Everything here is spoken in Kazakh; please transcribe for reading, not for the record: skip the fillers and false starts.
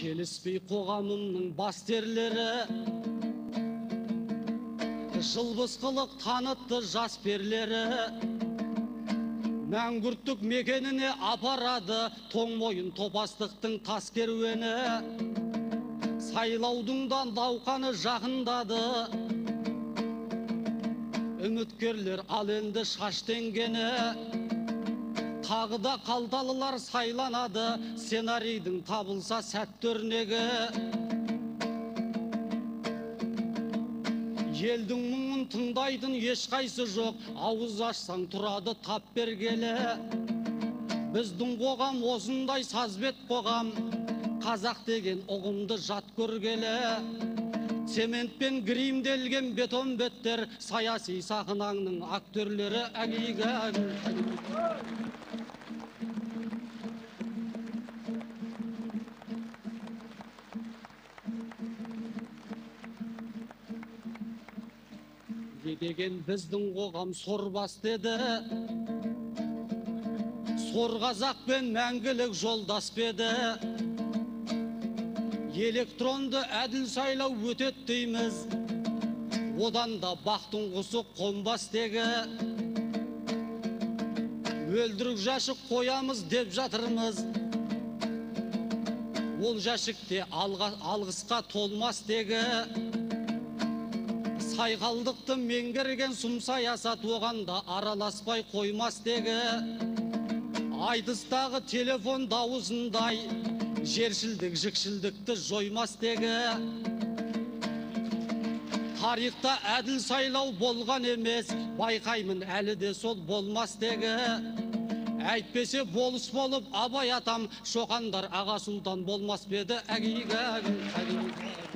Келіспей қоғамымның бастерлері, жылбыс қылық танытты жас перлері. Мәңгүрттік мекеніне апарады тоң мойын топастықтың тас керуені. Сайлаудың да науқаны жақындады, үміткерлер ал енді шаш теңгені. Тағы да қалталылар сайланады, сценарийдің табылса сәтті өрнегі. Елдің мұңын тыңдайтын ешқайсы жоқ, ауыз ашсаң тұрады тап бергелі. Біздің қоғам осындай сазбет қоғам, қазақ деген ұғымды жат көргелі. Цементпен гримделген бетон беттер, саяси сахнаңның актерлері. Не деген біздің қоғам сорбас деді, сор қазақпен мәңгілік жолдас беді. Электронды әділ сайлау өтет дейміз, одан да бақтың құсы қонбас тегі. Өлдірік жәшік қоямыз деп жатырмыз, ол жәшікте алғысқа толмас тегі. Сайқалдықты меңгерген сұм саясат оған да араласпай қоймас тегі. Айтыстағы телефон дауысындай жершілдік жікшілдікті жоймас тегі. Тарихта әділ сайлау болған емес, байқаймын әлі де сол болмас тегі. Әйтпесе болыс болып Абай атам, Шоқандар аға сұлтан болмас па еді. Әгигі, әгигі.